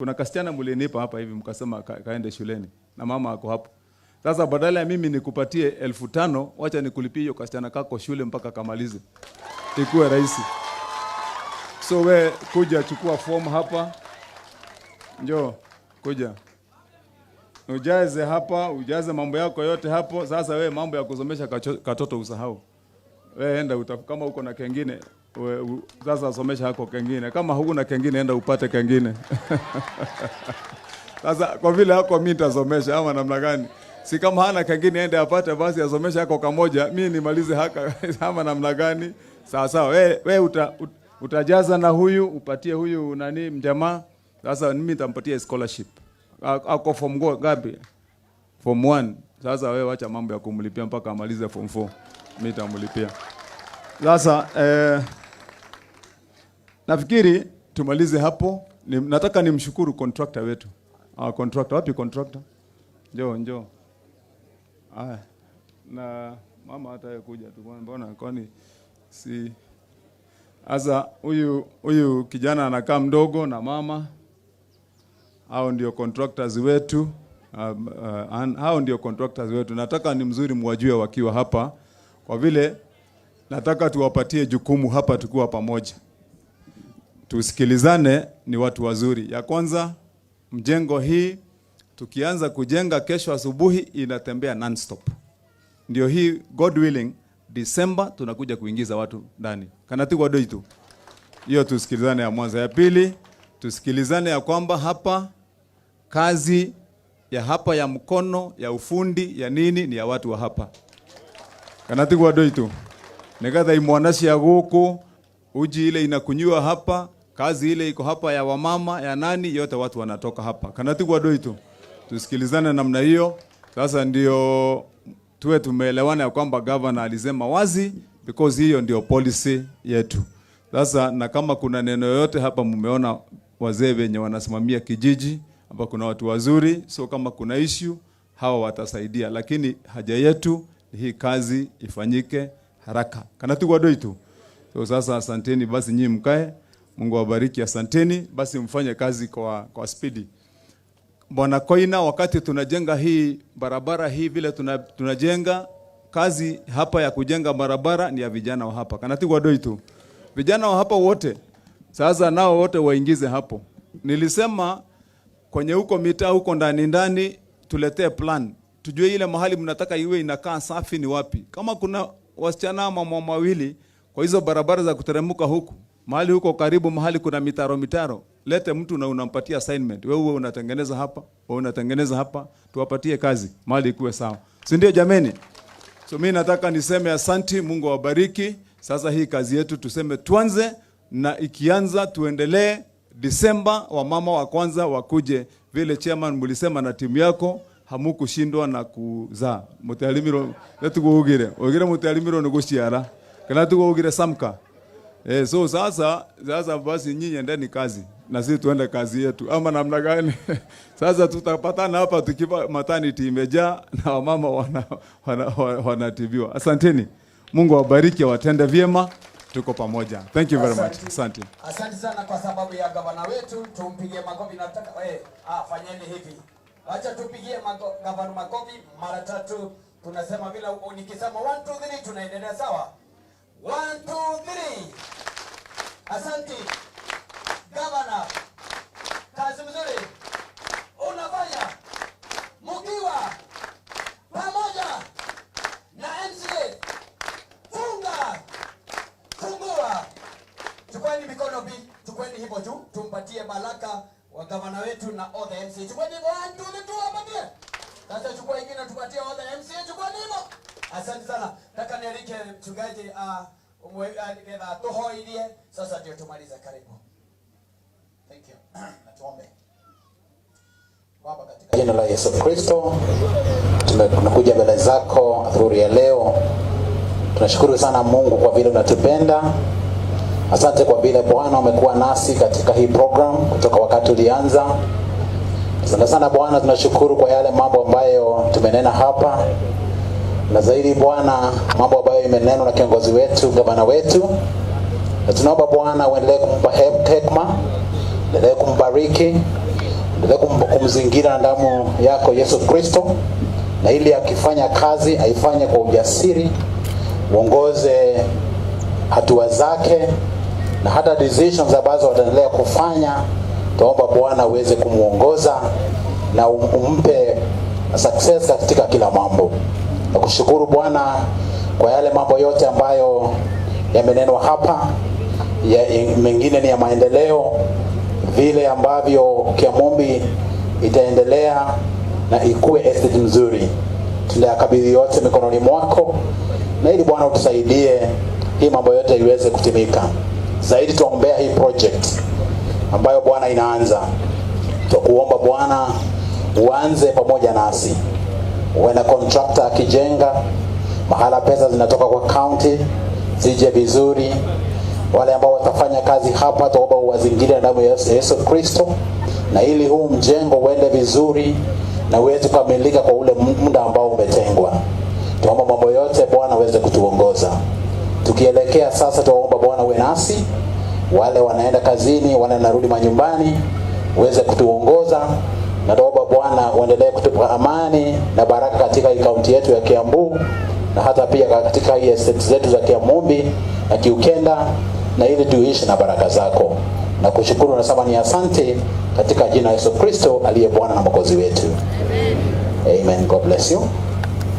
Kuna kasichana mlinipa hapa hivi mkasema kaende shuleni na mama ako hapo. Sasa badala ya mimi nikupatie 5,000, wacha nikulipie hiyo kasichana kako shule mpaka kamalize, ikuwe rahisi. So we kuja chukua form hapa, njoo kuja ujaze hapa, ujaze mambo yako yote hapo. Sasa we mambo ya kusomesha katoto usahau. We enda kama uko na kengine sasa somesha hako kengine. Kama hukuna kengine, enda upate kengine. Sasa kwa vile hako mimi nitasomesha ama namna gani? Si kama hana kengine ende apate basi asomeshe hako kamoja, mimi nimalize haka ama namna gani? Sawa sawa. We utajaza na huyu upatie huyu nani mjamaa. Sasa mimi nitampatia scholarship. Ako form ngapi? Form 1. Sasa wewe wacha mambo ya kumlipia mpaka amalize form 4. Mimi nitamlipia. Sasa nafikiri tumalize hapo. Nataka nimshukuru contractor wetu. Ah, contractor, wapi contractor? Njoo, njoo. Aya. Na mama hata yeye kuja tu, mbona kwani si sasa huyu kijana anakaa mdogo na mama, hao ndio contractors wetu. Hao ndio contractors wetu. Nataka ni mzuri mwajue wakiwa hapa, kwa vile nataka tuwapatie jukumu hapa tukiwa pamoja. Tusikilizane, ni watu wazuri. Ya kwanza, mjengo hii tukianza kujenga kesho asubuhi inatembea non-stop. Ndio hii, God willing, December tunakuja kuingiza watu ndani. Kanatigwa doitu. Hiyo tusikilizane ya mwanzo. Ya pili, tusikilizane ya kwamba hapa kazi ya hapa ya mkono ya ufundi ya nini ni ya watu wa hapa. Kanatigwa doitu. Nigatha imwana cia guku uji ile inakunywa hapa, kazi ile iko hapa ya wamama ya nani, yote watu wanatoka hapa. Kanatigwa doitu. Tusikilizane namna hiyo. Sasa ndio tuwe tumeelewana ya kwamba governor alisema wazi, because hiyo ndio policy yetu. Sasa na kama kuna neno yoyote hapa, mumeona wazee wenye wanasimamia kijiji hapa, kuna watu wazuri, so kama kuna issue hawa watasaidia, lakini haja yetu ni hii kazi ifanyike haraka. Kanatigwa doitu. So sasa asanteni basi, nyinyi mkae, Mungu awabariki, asanteni basi, mfanye kazi kwa spidi. Bwana Koina, wakati tunajenga hii barabara hii vile tunajenga kazi hapa ya kujenga barabara ni ya vijana wa hapa. Kanatigwa doitu. Vijana wa hapa wote sasa nao wote waingize hapo. Nilisema kwenye huko mitaa huko ndani ndani tuletee plan, tujue ile mahali mnataka iwe inakaa safi ni wapi. Kama kuna wasichana ama mama wawili kwa hizo barabara za kuteremka huku mahali huko karibu mahali kuna mitaro mitaro, lete mtu na unampatia assignment, wewe uwe unatengeneza hapa, wewe unatengeneza hapa, tuwapatie kazi mahali ikuwe sawa, si ndio jameni? So mimi nataka niseme asanti, Mungu awabariki. Sasa hii kazi yetu tuseme tuanze, na ikianza tuendelee. Disemba wamama wa kwanza wakuje, vile chairman mulisema na timu yako hamukushindwa na kuzaa mutialimiro netuguugire ugire mutialimiro ni guciara kana tuguugire samka. So sasa basi nyinyi endeni kazi na sisi tuende kazi yetu, ama namna gani? Sasa tutapatana hapa tukiwa maternity imejaa na wamama wanatibiwa. Asanteni, Mungu awabariki, awatende vyema, tuko pamoja. Thank you very much. Asante. Asante sana kwa sababu ya gavana wetu, tumpigie makofi. Nataka fanyeni hivi, acha tupigie gavana makofi mara tatu. Tunasema vile nikisema 1 2 3 tunaendelea sawa. 1 2 3. Asante gavana, kazi mzuri unafanya mkiwa pamoja na MCA. Funga fungua, chukueni mikono bi, chukueni hivyo tu, tumpatie baraka wa gavana wetu na all the MCA. Chukueni hivyo, 1 2 3, tuwapatie. Sasa chukua ingine tupatie all the MCA, chukueni hivyo. Asante sana. Nataka nialike mchungaji tuhoirie sasa ndio tumalize. Karibu. Thank you. Na tuombe. Baba, katika Jina la Yesu Kristo, tunakuja mbele zako adhuhuri ya leo. Tunashukuru sana Mungu kwa vile unatupenda. Asante kwa vile Bwana umekuwa nasi katika hii program kutoka wakati ulianza. Asante sana Bwana, tunashukuru kwa yale mambo ambayo tumenena hapa, na zaidi Bwana, mambo ambayo imenenwa na kiongozi wetu, gavana wetu, na tunaomba Bwana uendelee kumpa hekima, endelee kumbariki. Endelea kumzingira na damu yako Yesu Kristo, na ili akifanya kazi aifanye kwa ujasiri, uongoze hatua zake na hata decisions ambazo wataendelea kufanya. Tuomba Bwana uweze kumuongoza na umpe success katika kila mambo. Na kushukuru Bwana kwa yale mambo yote ambayo yamenenwa hapa, mengine ni ya maendeleo, vile ambavyo Kiamumbi itaendelea na ikuwe estate mzuri. Tunayakabidhi yote mikononi mwako, na ili Bwana utusaidie hii mambo yote iweze kutimika. Zaidi tuombea hii project ambayo Bwana inaanza. Tukuomba Bwana uanze pamoja nasi, uwe na contractor akijenga mahala pesa zinatoka kwa county zije vizuri. Wale ambao watafanya kazi hapa, tuomba uwazingire na damu ya Yesu Kristo, na ili huu mjengo uende vizuri na uweze kukamilika kwa ule muda ambao umetengwa. Tuomba mambo yote Bwana uweze kutuongoza. Tukielekea sasa, tuomba Bwana uwe nasi, wale wanaenda kazini, wale wanarudi manyumbani, uweze kutuongoza na tuomba Bwana uendelee kutupa amani na baraka katika hii kaunti yetu ya Kiambu na hata pia katika hii estate zetu za Kiamumbi na Kiukenda, na ili tuishi na baraka zako. Na kushukuru nasema ni asante katika jina la Yesu Kristo aliye Bwana na Mwokozi wetu. Amen. God bless you.